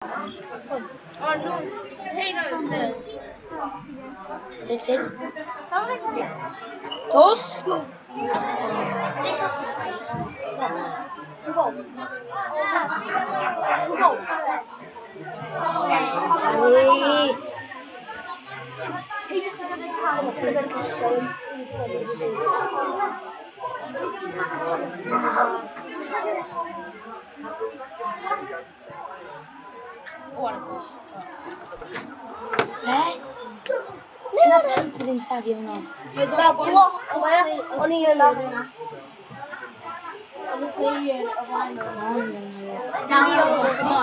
O, nhw. Hyn oedd y Sut, sut? Dos? Harry! Be? Sut nath keeper ddim safio hwnna? Na, bloc le, o'n i yna. O'n i player o flaen o. Come on. Come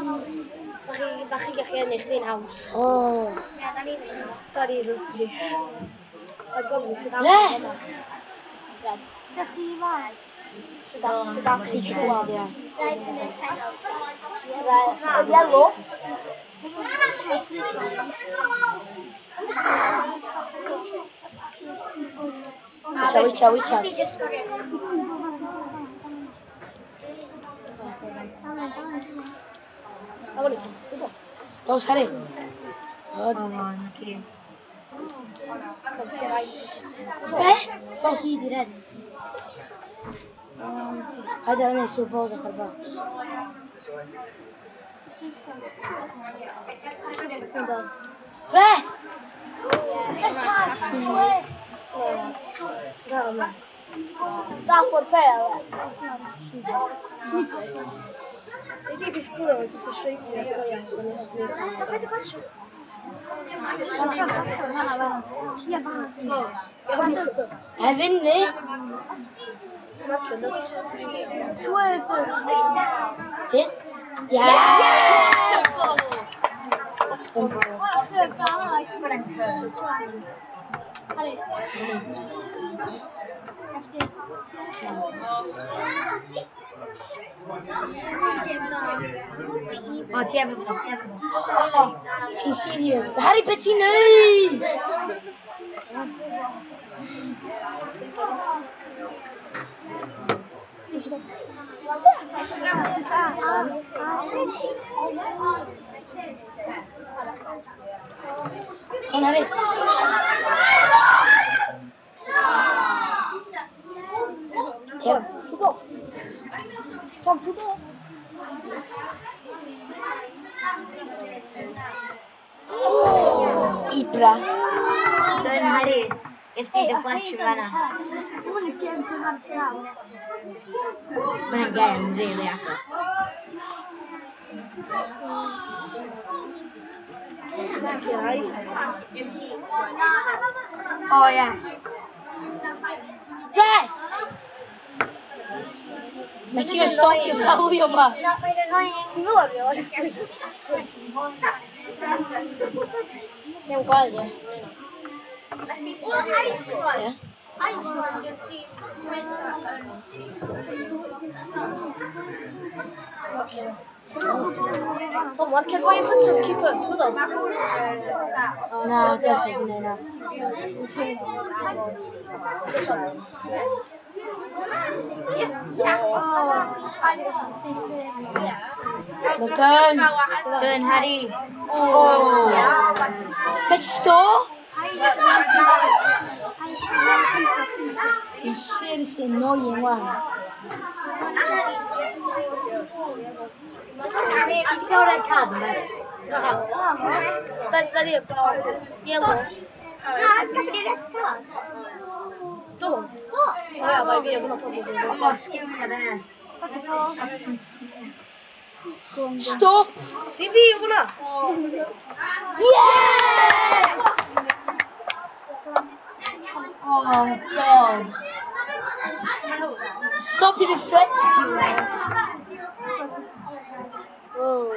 on. Da chi gallu ennill ni'n haws. Oh. Da ni rubbish. Mae gofyn sydd am Le! hwnna. Sydd am chi trwad, ia. Right, yellow. Wicha, wicha, wicha. Dos, Harry. Oh, Be? Dos. Paid ar wneud sŵr balls ochr box. Ref! Dath o'r bel. Ydy beth gwrdd yn frustrating ar players yn y Hefyd ni. Swerve! Ti? Yeah! O, ti efo fo, ti efo fo. Ti'n serious? Harry, beth ti'n neud? Come on, Harry. Ti Ibra. Dyn, Harry. Ges ti deflection fanna. Mae'n gem really agos. Oh, yes. Yes! Mae ti'n stopio fowlio ma. Ddim gweld ers hynny. Ie. Iceland gen ti. O, mae'r boi in front of keeper, twyd o. Na, definitely gwneud na. Well done. Dyn, Harry. Oh. Beth sto? Mae'n seriously annoying wan. Ti'n gael red card yn barod? Da ni, yellow. Na, gath ni red card. Do. O, ia, mae fi, hwnna probably. O, sgiwio dde. Stop! Dim fi, hwnna. Yes! Oh, God. Stop i deflectio. Oh.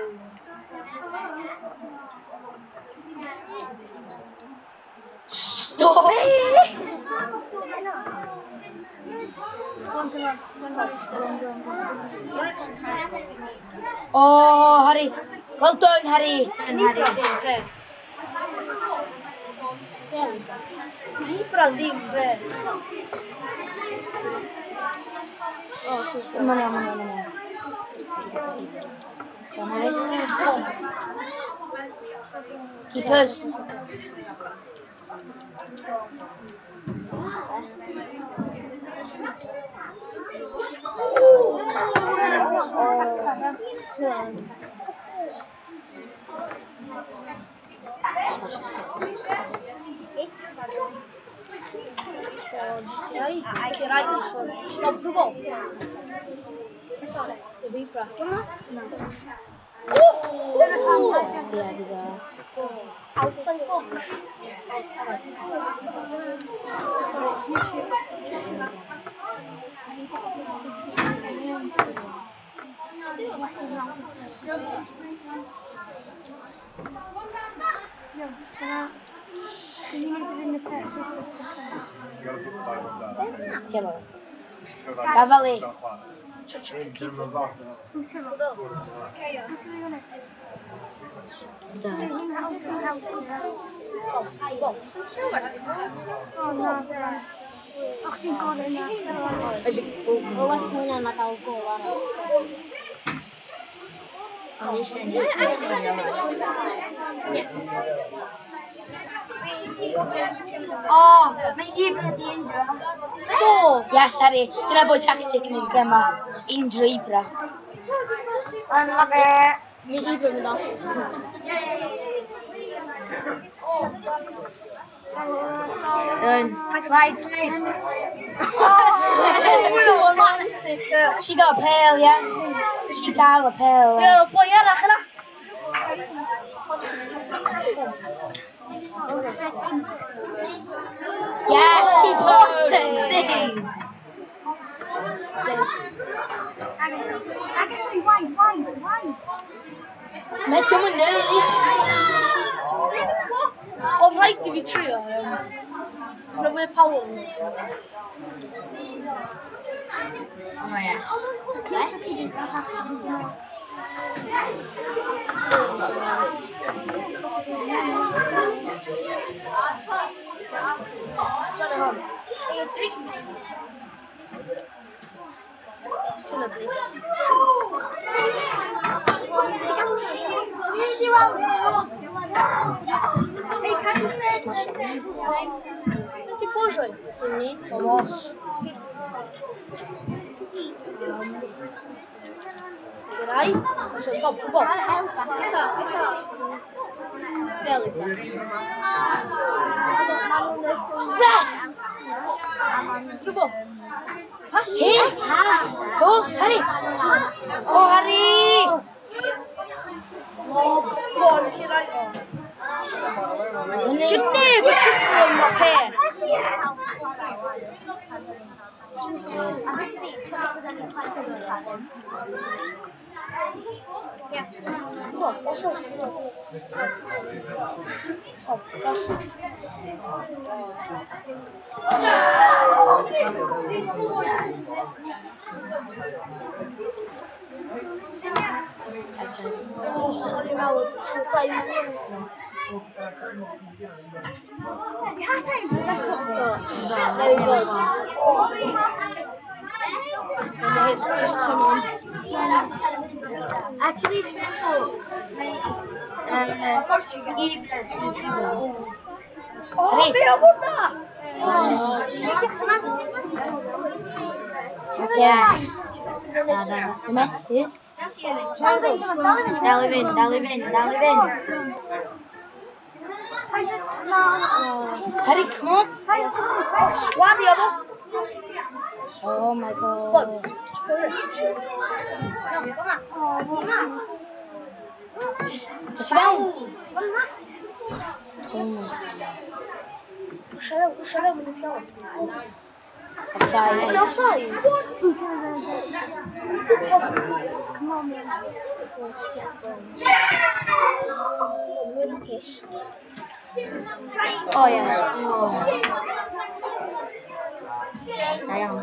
Stop! Oh, Harry. Well done, Harry. Dyn, Harry. Ibra ddim ffres. O, so Mae'n iawn, mae'n iawn, mae'n iawn. Iawn, Harry. Keepers. Ie, di dda. Outside box. Ti efo? Gafal i. Da. O, well hwnna na gael gol arall. O, mae Ibra di injuro. Do! Yes, Harry. Dyna bod tactic ni'n gema. Injure Ibra. Unlucky. Mae Ibra yn mynd off. Done. Slide, slide. She got a pail, yeah? She got a pail. Ie, boi arall yna. Yes, What a save. Mae ti'n mynd neud. O, rhaid i fi trio. There's no more power. Oh, yes. Ti pożej. Vamos. Rai, so top bop. Ref! Hit! Go, Harry! Oh, Harry! Oh, go on, Rai. Fyny. Gynnig o siwtio yma peth. Go on, os oes. Oh, gosh. Oh, o'n i'n meddwl, Very good. And the hits come on. Actually, it's cool. Ibra. Oh, be o hwnna? Yes. Methu. Dal i fynd, dal i fynd, dal i fynd. Harry, come on. Wario fo. Oh my god. Dos i fewn. Oh. Wsia fewn mynd i ti iawn. Offside. Yn offside? Come on, man. Oh, yeah. Oh. Da iawn.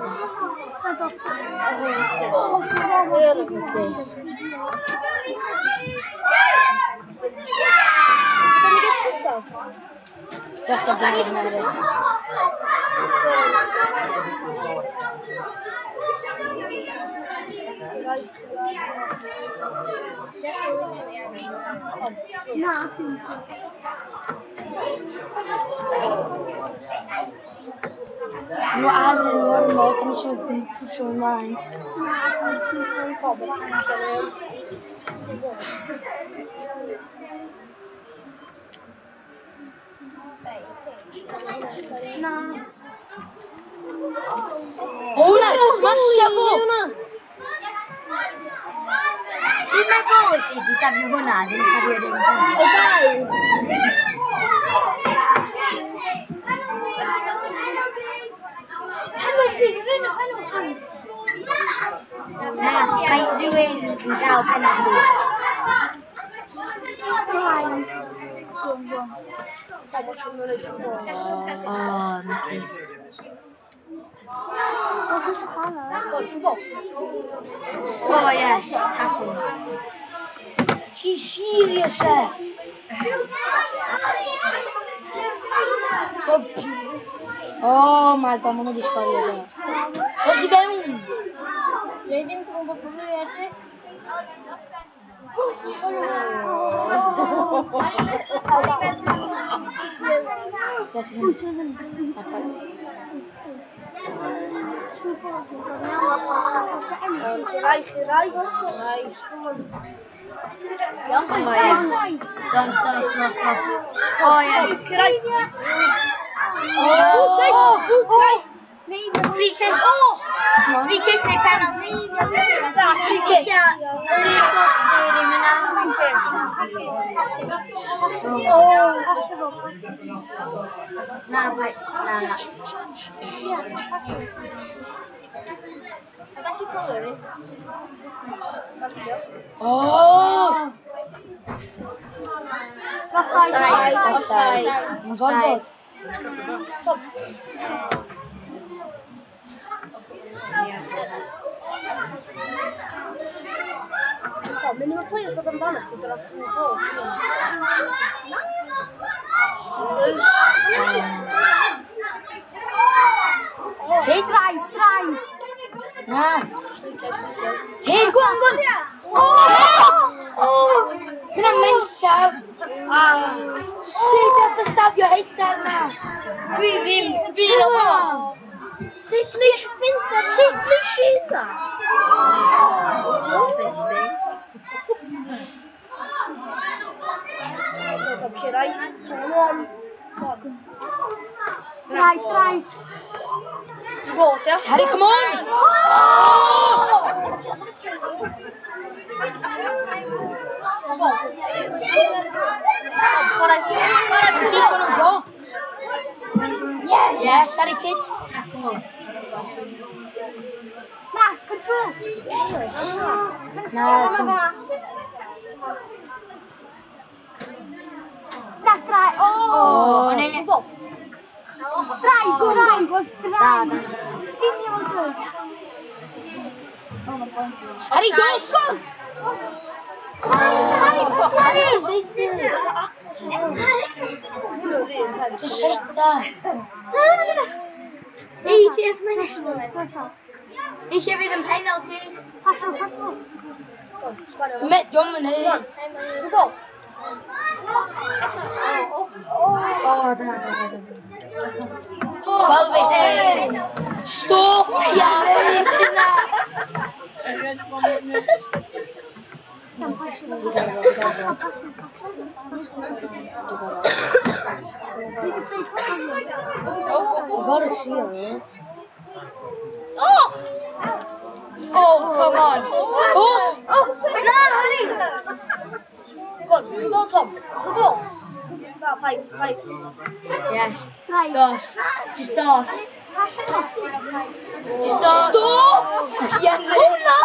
Can we get nesaf? Dechrau dwi'n mynd. Na. Nhw ar y normal, yn eisiau pwysio ymlaen. Na. O na, smasio fo! Sut mae gol i ti safio hwnna, ddim safio'r un peth? O dau. Penalty, penalty. Na, mae rhywun yn gael penalty. O, na. Oh yes, tackle. She's serious, eh? Oh my God, maen nhw wedi sgorio fe. Os i fewn! Dwi ddim yn gwybod pwy edrych. Rai, rai, rai. Oh yes. Dos, dos, dos, dos. Oh yes. Rai. Oh, Free kick. Oh! Free kick neu penalty. Free kick. Oh. Na, bai, na, na. Oh! Offside. Offside. Mae'n gorfod. Mynd o'r players oedd amdano chdi dros y bol. Hey, drive, drive! Na. Hey, go on, go on! Oh! Oh! Hynna mental! Sut oedd y safio heidar na? Dwi ddim, fi ddim. Sut nes fynd ar sut nes i na? Drive, drive. Harry, come on! Digon yn go. Yes! Yes, Harry, kid. Na, control. Na, Na, drive. Oh. Oh. Drive, drive, drive. Stinio fo'n drive. Harry, go! Go! Harry, Harry! Cysyllta. 80th minute. Eisiau fydd yn penalties. Pass on, pass on. Met John yn hyn. Oh, da, da, da, da. 12 Stop, Harry! Hynna! You gotta see it. Oh! Oh, come on. Oh! Oh! Na, Harry! Go on, go Tom. Go. Na, paid, paid. Yes. Right. Dos. Just dos. Just dos. Stop! Hwnna!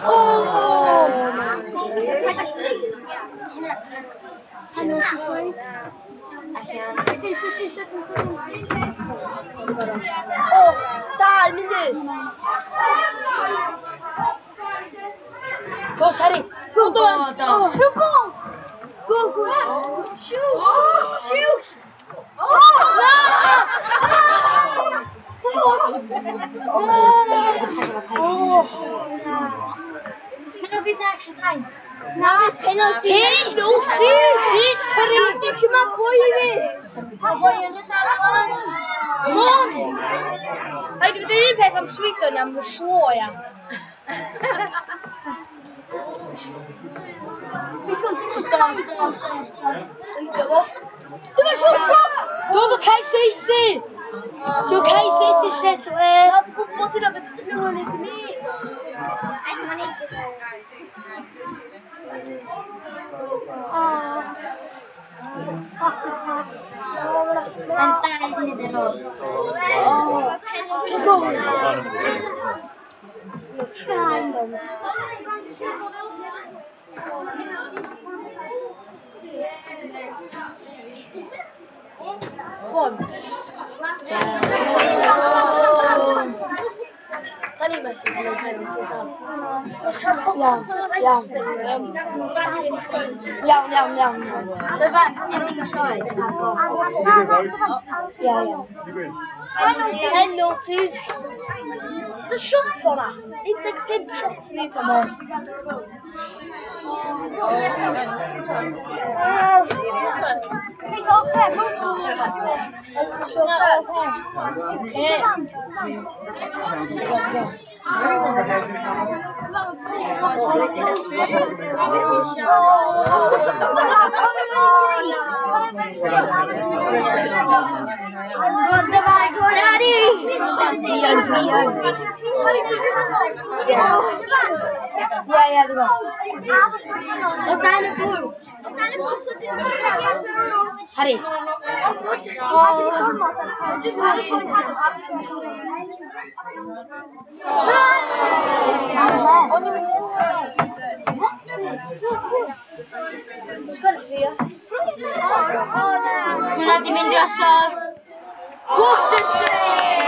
Oh! Penalty play. Sydyn, sydyn, sydyn, sydyn. O, 2 munud. Go, Harry. Go, go. Oh, through ball. Go, go. Shoot. Shoot. Oh, no! Oh. Penalty extra time. Na, penalty. Penalty. Harry, come boi i fi. Come on. Rhaid i fi dweud un peth am Sweden am y slo, ia. Stop, stop, stop, stop. Dyma shoot top! Dwi'n cael saethu. Dwi'n cael saethu straight away. Na, dwi'n gwybod hynna, beth ydyn nhw'n neud i mi. I'm gonna Oh. Mae'n 2 munud ar ôl. Go. Try. One. Da ni'n methu gwneud penalty. Iawn, iawn. Iawn, iawn, iawn. Dyfan, come here, sioe. Iawn, iawn. Penalties. The shots o'na. 15 shots ni, Thomas. Take off there. Shot. Go on, Daddy. Ie, dwi'n gwybod. O dan y bwrdd. Harry. Hwnna di mynd drosodd. What a save!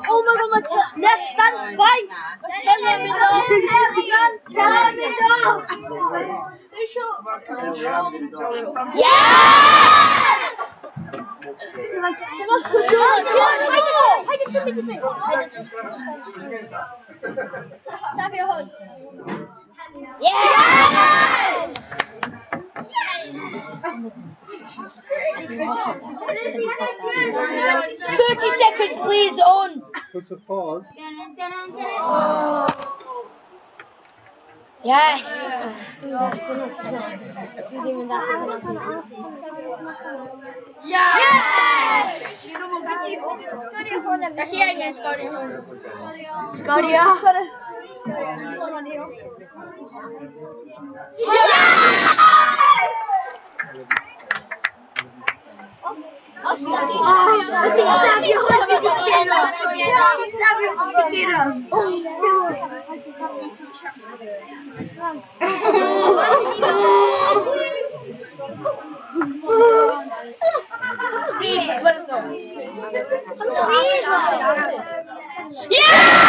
Oh my God, mae Yes, stand by! Tell him mynd off! Tell him mynd off! Yes! Paid â symud i fi. Safio hwn. Yes! 30 seconds, please, on. Put a pause. Yes. Dwi ddim yn dallt y penalty. Yes! Sgorio hwn. Da chi angen sgorio hwn. Sgorio. Yes! Os ti'n safio hwn, fi di curo. Safio hwn, fi di curo. Please, let it go. Yes!